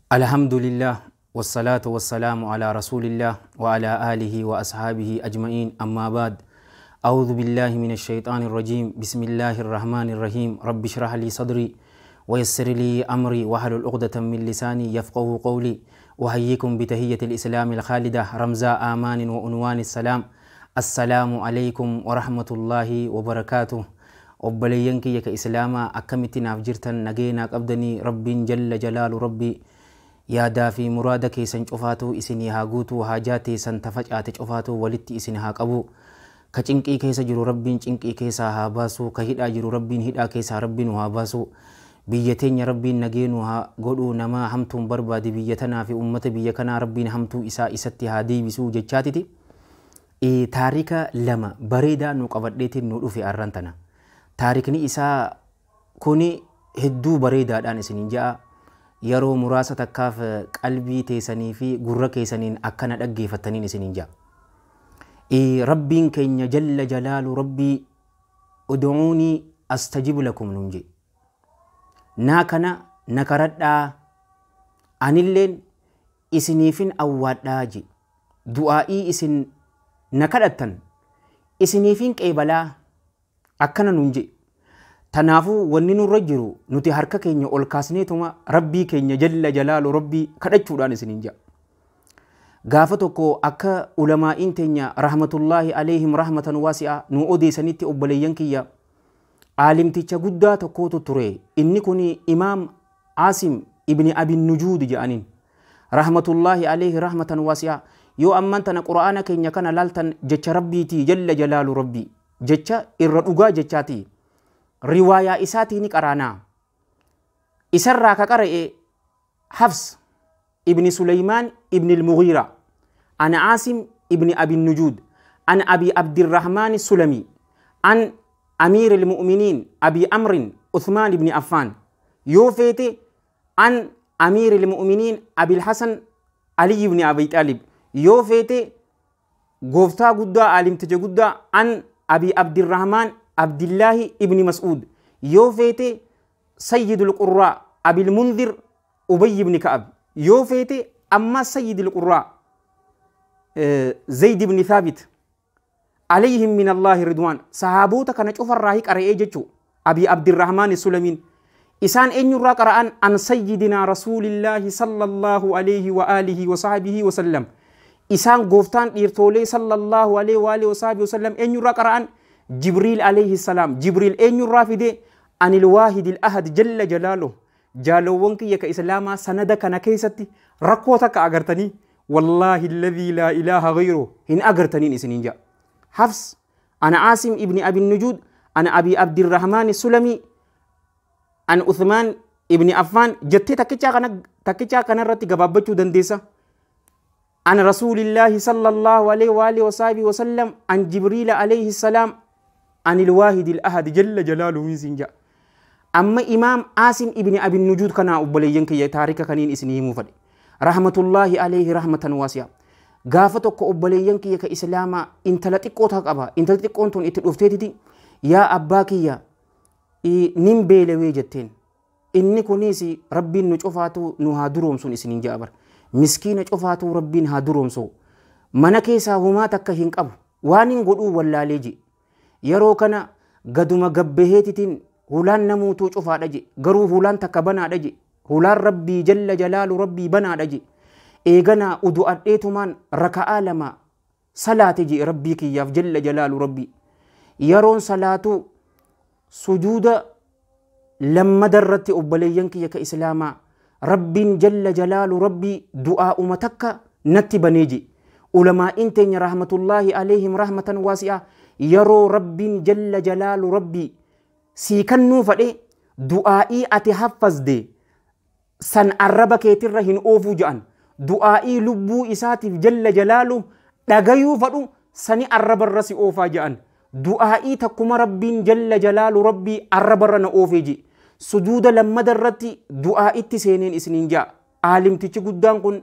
الحمد لله والصلاة والسلام على رسول الله وعلى آله وأصحابه أجمعين، أما بعد، أعوذ بالله من الشيطان الرجيم، بسم الله الرحمن الرحيم، رب اشرح لي صدري ويسر لي أمري واحلل عقدة من لساني يفقه قولي. أحييكم بتحية الإسلام الخالدة، رمزا آمان وعنوان السلام، السلام عليكم ورحمة الله وبركاته. Obboleeyyan kiyya ka Islaamaa, akkamitti naaf jirtan? Nageenaa qabdanii? Rabbiin jalla jalaalu rabbii yaadaa fi muraada keessan cufaatu isinii haa guutuu, haajaa teessan tafacaate cufaatu walitti isin haa qabu. Ka cinqii keessa jiru Rabbiin cinqii keessaa haa baasu, ka hidhaa jiru Rabbiin hidhaa keessaa Rabbiin haa baasu, biyya teenya Rabbiin nageenu haa godhuu. Namaa hamtuun barbaade biyya tanaa fi ummata biyya kanaa Rabbiin hamtuu isaa isatti haa deebisuu jechaatiti. Taarika lama bareedaa nu qabadheetiin nu dhufe arran tana. Taarikni isaa kuni hedduu bareedaadhaan isinin ja'a. Yeroo muraasa takkaaf qalbii teessanii fi gurra keessaniin akkana dhaggeeffattaniin isinin ja'a. Rabbiin keenya jalla jalaalu rabbii "Ud'uunii astajib lakum" nuun jedhe. Naa kana na karadhaa, anilleen isiniifin awwaadhaa je. Du'aa'ii isin na kadhattan isiniifin qeebalaa akkana nuun jedhe. Tanaafuu wanni nurra jiru nuti harka keenya ol kaasneetuma Rabbii keenya jalla jalaalu rabbii kadhachuudhaan isiniin jedha. Gaafa tokko akka ulamaa'iin teenya rahmatullaahi alayhim rahmatan waasi'a nu odeessanitti, obboleeyyan kiyya, aalimticha guddaa tokkotu ture. Inni kun Imaam Aasim ibni Abin Nujuud jedhaniin, rahmatullaahi alayhi rahmatan waasi'a. Yoo amman tana Qura'aana keenya kana laaltan, jecha Rabbiitii jalla jalaalu rabbii, jecha irra dhugaa jechaati. Riwaayaa isaatii ni qaraanaa. Isarraa ka qara'e Hafs ibni Suleymaan ibni Al-Mughiira an Aasim ibni Abi Nujuud an Abi Abdirrahmaan Sulami an Amiir al-Mu'miniin Abi Amrin Uthmaan ibni Affaan, yoo feete an Amiir al-Mu'miniin Abil Hasan Ali ibni Abi Xaalib, yoo feete gooftaa guddaa aalimticha guddaa an Abi Abdirrahmaan Abdillaahi ibni Mas'uud, yoo feete Sayyidul Qurraa Abil Munzir Ubay ibni Ka'ab, yoo feete amma Sayyidul Qurraa Zayd ibni Thaabit alayhim min Allahi ridwaan. Sahaabota kana cufarraa qara'ee jechuu. Abi Abdirrahmaan Sulamiin isaan eenyurraa qara'an? An sayyidinaa Rasuulillaahi sallallahu alayhi wa alihi wa sahbihi wa sallam. Isaan gooftaan dhiirtoolee sallallahu alayhi wa alihi wa sahbihi wa sallam eenyurraa qara'an? Jibriil alayhi salaam. Jibriil eenyurraa fide? Anil waahidil ahad jalla jalaaluhu. Jaalowwan kiyya ka Islaamaa, sanada kana keessatti rakkoo takka agartanii? Wallaahi alladhii laa ilaaha ghayruhu, hin agartaniin isiniin jedha. Hafs ana Aasim ibni Abi Nujuud ana Abi Abdirrahmaan Sulami an Uthmaan ibni Affaan jettee takkichaa kana irratti gabaabbachuu dandeessa. An Rasuulillaahi sallallahu alaihi wa alihi wa sahbihi wa sallam an Jibriila alayhi salaam an ilwaahidil ahad jalla jalaaluhu sin jedha. Amma Imaam Aasim ibni Abi Nujuud kana, obboleeyyan kiyya, taarika kaniin isinii himuu fadhe. Rahmatullaahi alayhi rahmatan waasi'a. Gaafa tokko, obboleeyyan kiyya ka Islaamaa, intala xiqqoo ta qaba. Intala xiqqoon tun itti dhufteetiti, "Yaa abbaa kiyya, nin beelawee" jetteen. Inni kunis Rabbiin nu cufaatu nu haa duroomsuun isiniin ja'a bara. Miskiina cufaatu Rabbiin haa duroomsu. Mana keessaa humaa takka hin qabu. Waan hin godhuu wallaalee je. Yeroo kana gaduma gabbaheetitiin hulaan namuutuu cufaadha je. Garuu hulaan takka banaadha je. Hulaan Rabbii jalla jalaalu rabbii banaadha je. Eeganaa udu'adheetumaan raka'aa lama salaate je Rabbii kiyyaaf jalla jalaalu rabbii. Yeroon salaatu sujuuda lammada irratti, obboleeyyan kiyya ka Islaamaa, Rabbiin jalla jalaalu rabbii du'aa'uma takka natti banee je. Ulamaa'iin teenya rahmatullaahi alayhim rahmatan waasi'a, yeroo Rabbiin jalla jalaalu rabbii sii kennuu fadhe du'aa'ii ati haffazde san arraba keetirra hin oofuu jedhan. Du'aa'ii lubbuu isaatiif jalla jalaalu dhagayuu fadhu sani arrabarra si oofaa jedhan. Du'aa'ii takkuma Rabbiin jalla jalaalu rabbii arrabarra na oofee je. Sujuuda lammada irratti du'aa'itti seeneen isiniin ja'a. Aalimtichi guddaan kun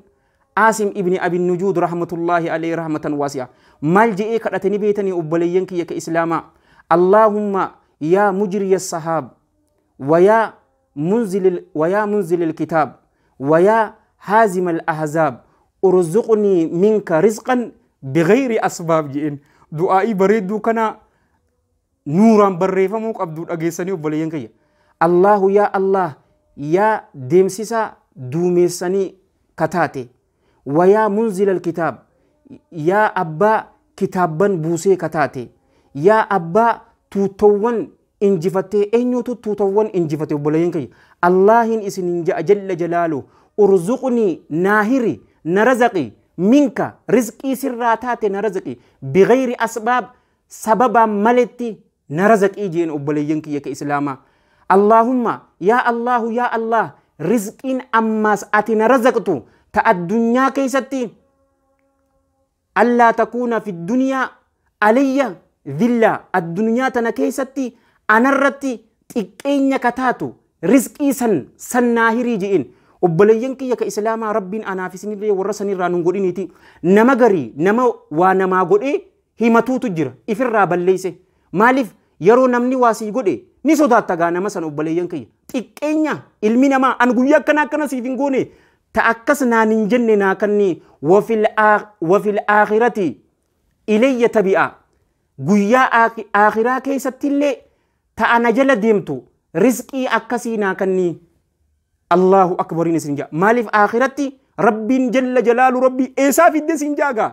Aasim ibni Abi Nujuud rahmatullaahi alayhi rahmatan waasi'a maal je'ee kadhatanii beetanii, obboleeyyan kiyya ka Islaamaa? "Allaahumma yaa mujriya sahaab wayaa munzil wayaa munzil alkitaab wayaa هازم الأحزاب ارزقني منك رزقا بغير أسباب جئن دعائي بريدو كنا نورا بريفموك أبدو أجيساني وبليين كي الله يا الله يا ديمسيسا دوميساني كتاتي ويا منزل الكتاب يا أبا كتابا بوسي كتاتي يا أبا توتوان إنجفتي أينيوتو توتوان إنجفتي وبليين كي الله إسن جل جلاله ارزقني ناهري نرزقي منك رزقي سراتاتي نرزقي بغير أسباب سببا ملتي نرزقي جين وبليين كي يا إسلاما اللهم يا الله يا الله رزقين أماس أتي نرزقتو تا الدنيا كيستي ألا تكون في الدنيا علي ذلة الدنيا تنا كيستي أنرتي تكين كتاتو رزقي سن سن ناهري جئين وبلينك يا كإسلاما ربين أنا في سنين ورسني رانون قولينيتي نما غري نما ونما قولي هي متوتو جرا إفرا بليسه مالف يرو نمني واسي قولي ni sodaata gaa nama san obboleeyyan kiyya xiqqeenya ilmi namaa an guyyaa akkana akkana siif hin goone ta akkas naan hin jenne naa kanni wafil aakhirati ilayya tabi'a guyyaa aakhiraa keessattillee ta ana jala deemtu rizqii akkasii naa kanni Allahu akbariin isin jaa maaliif aakhiratti rabbiin jalla jalaalu rabbii eesaa fidde sin jaagaa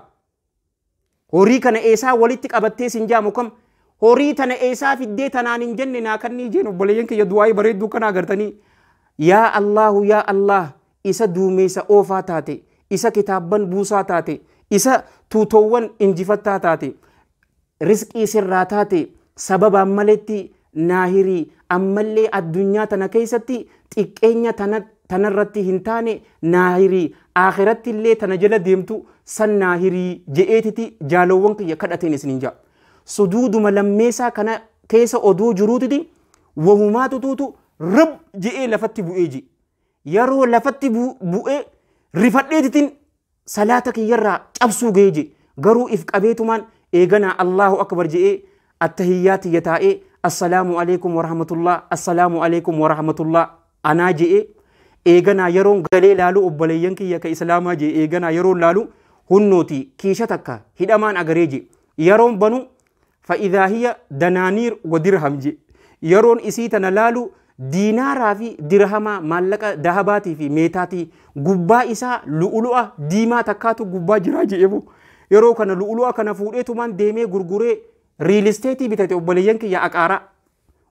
horii kana eesaa walitti qabattee sin jaamu kam horii tana eesaa fiddee tanaan hin jenne naa kannii jeen obboleeyyan kiyya du'aa'ii bareedduu kana agartanii yaa Allahu yaa Allah isa duumeessa oofaa taate isa kitaabban buusaa taate isa tuutoowwan injifattaa taate rizqii sirraa taate sababaan maletti naahirii ammallee addunyaa tana keessatti xiqqeenya tanarratti hin taane naahirii akhiratti illee tana jala deemtu san naahirii je'eetiti jaalowwan kiyya kadhateen isiniin ja'a. Sujuuduma lammeessaa kana keessa oduu jiruutiti wahumaatu tuutu rab je'ee lafatti bu'ee ji. Yeroo lafatti bu'ee rifadheetitiin salaata kiyyarraa cabsuu ga'ee ji. Garuu if qabeetumaan eeganaa Allahu akbar je'ee attahiyyaati taa'ee assalaamu alaikum warahmatullah assalaamu alaikum warahmatullah anaa je'ee eeganaa yeroon galee laalu obboleeyyan kiyya ka islaamaa je'ee eeganaa yeroon laalu hunnooti kiisha takka hidhamaan agaree je. Yeroon banu فإذا هي دنانير ودرهم جي يرون إسي تنلالو دينارا في درهما مالك ذهباتي في ميتاتي قبا إسا لؤلؤة ديما تكاتو قبا جراجي إبو يرو كان لؤلؤة كان فوريتو من ديمي غرغوري ريل استيتي بتاتي أباليانك يا أكارا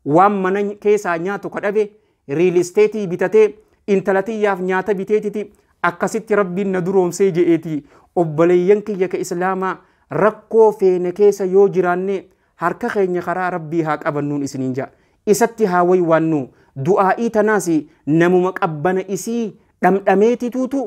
وام منن كيسا نياتو كدبي ريل استيتي بتاتي انتلاتي ياف نياتا بتاتي أكاسيتي ربي ندروم سيجي إيتي أباليانك يا كإسلاما rakkoo feene keessa yoo jiraanne harka keenya karaa rabbii haa qabannuun isiniin ja'a isatti haa waywaannu du'aa'ii tanaas namuma qabbana isii dhamdhameetituutu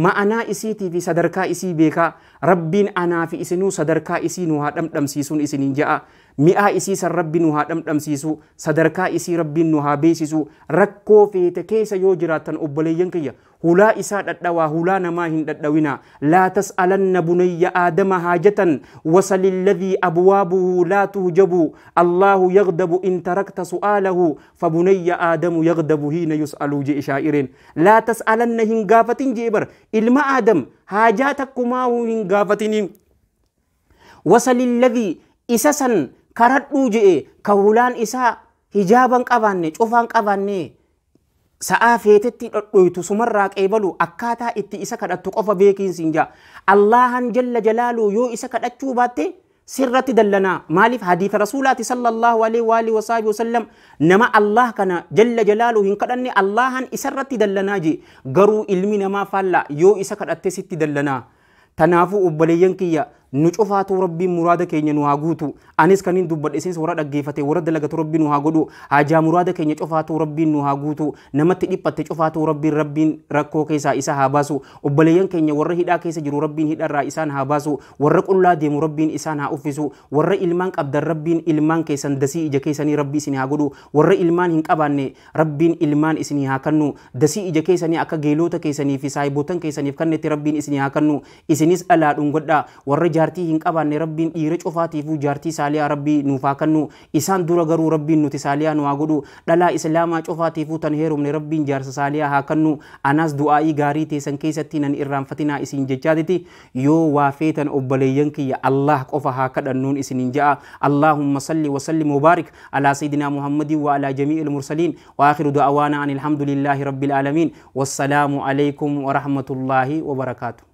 ma'anaa isiitii fi sadarkaa isii beekaa rabbiin anaa fi isinuu sadarkaa isii nu haa dhamdhamsiisuun isiniin ja'a mi'aa isii san rabbi nu haa dhamdhamsiisu sadarkaa isii rabbiin nu haa beeksisu rakkoo feete keessa yoo jiraattan obboleeyyan kiyya hulaa isaa dhadhawaa hulaa namaa hin dhadhawina laa tas'alanna bunayya aadama haajatan wasalilladhii abwaabuhu laa tuhjabu allahu yagdabu in tarakta su'aalahu fabunayya aadamu yagdabu hiina yus'alu je'e shaa'ireen laa tas'alanna hin gaafatin je'e bar ilma aadam haajaa takkumaa hin gaafatiniin wasalilladhii isa san karadhuu je'e ka hulaan isaa hijaaban qabaanne cufaan qabaanne sa'aa feetetti dhodhoytu sumarraa qeebalu akkaataa itti isa kadhattu qofa beekiin siin jaa Allahan jalla jalaalu yoo isa kadhachuu baatte sirratti dallanaa maaliif hadiisa rasuulaati sallallahu alaihi wa alihi wasaabi wasallam nama Allah kana jalla jalaalu hin kadhanne Allahan isarratti dallanaa je garuu ilmi namaa faalla yoo isa kadhatte sitti dallanaa Tanaafuu obboleeyyan kiyya nu cufaatu rabbiin muraada keenya nu haa guutu anis kanin dubbadhe isinis warra dhaggeeffate warra dalagatu rabbiin nu haa godhu haajaa muraada keenya cufaatu rabbiin nu haa guutu namatti dhiphatte cufaatu rabbiin rakkoo keessaa isa haa baasu obboleeyyan keenya warra hidhaa keessa jiru rabbiin hidharraa isaan haa baasu warra qullaa deemu rabbiin isaan haa uffisu warra ilmaan qabdan rabbiin ilmaan keessan dasii ija keessanii rabbii isin haa godhu warra ilmaan hin qabaanne rabbiin ilmaan isinii haa kennu dasii ija keessanii akka geelota keessanii fi saayibotan keessaniif kennetti rabbiin isinii haa kennu isinis dhalaa dhungodhaa warra Jaartii hin qabaanne Rabbiin dhiira cufaatiifuu jaartii saaliyaa Rabbii nuuf haa kennu. Isaan dura garuu Rabbiin nuti saaliyaa nu haa godhu. Dhalaa Islaamaa cufaatiifuu tan heerumne Rabbiin jaarsa saaliyaa haa kennu. Anaas du'aa'ii gaarii teessan keessatti nan irraanfatinaa isin jechaatiti, yoo waa feetan obboleeyyan kiyya, Allah qofa haa kadhannuun isinin ja'a. Allahumma salli wa sallim wa barik ala sayyidina Muhammadin wa ala jami'il mursaliin, wa akhiru da'awaana anil hamdulillahi rabbil aalamiin, wassalaamu alaykum wa rahmatullahi wa barakaatuh.